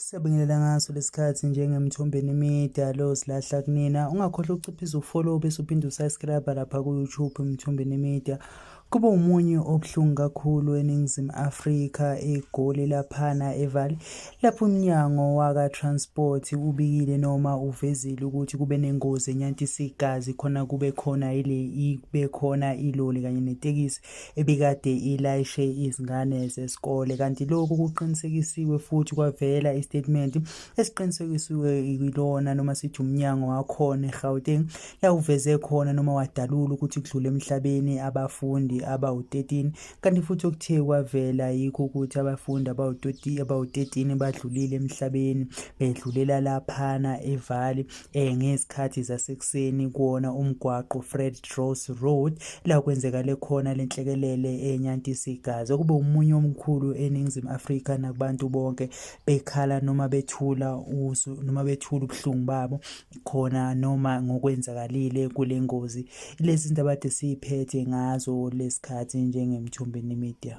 Siyabingelela ngaso lesikhathi njengemthombeni media lo silahla kunina. Ungakhohlwa ukuciphiza ufollow bese uphinde usubscribe lapha ku-YouTube Mthombeni Media. Kube umunye obuhlungu kakhulu eNingizimu Afrika eGoli laphana eVali lapho umnyango waka-transport ubikile noma uvezile ukuthi kube nengozi enyantisa igazi khona kube khona ile ibe khona iloli kanye netekisi ebikade ilayishe izingane zesikole kanti lokhu kuqinisekisiwe futhi kwavela istatement esiqinisekisiwe ilona noma sithi umnyango wakhona eGauteng la uveze khona noma wadalula ukuthi kudlule emhlabeni abafundi abawu-13 kanti futhi okuthe kwavela yikho ukuthi abafundi abawu-13 badlulile emhlabeni bedlulela laphana eVali ngezikhathi zasekuseni kuwona umgwaqo Fred Dros Road la kwenzekale khona lenhlekelele enyantisa igazi okube umunye omkhulu eNingizimu Afrika nakubantu bonke bekhala noma bethula usu noma bethula ubuhlungu babo khona noma ngokwenzakalile kule ngozi. Lezi zindaba kade siyiphethe ngazo lesikhathi njengeMthombeni Media.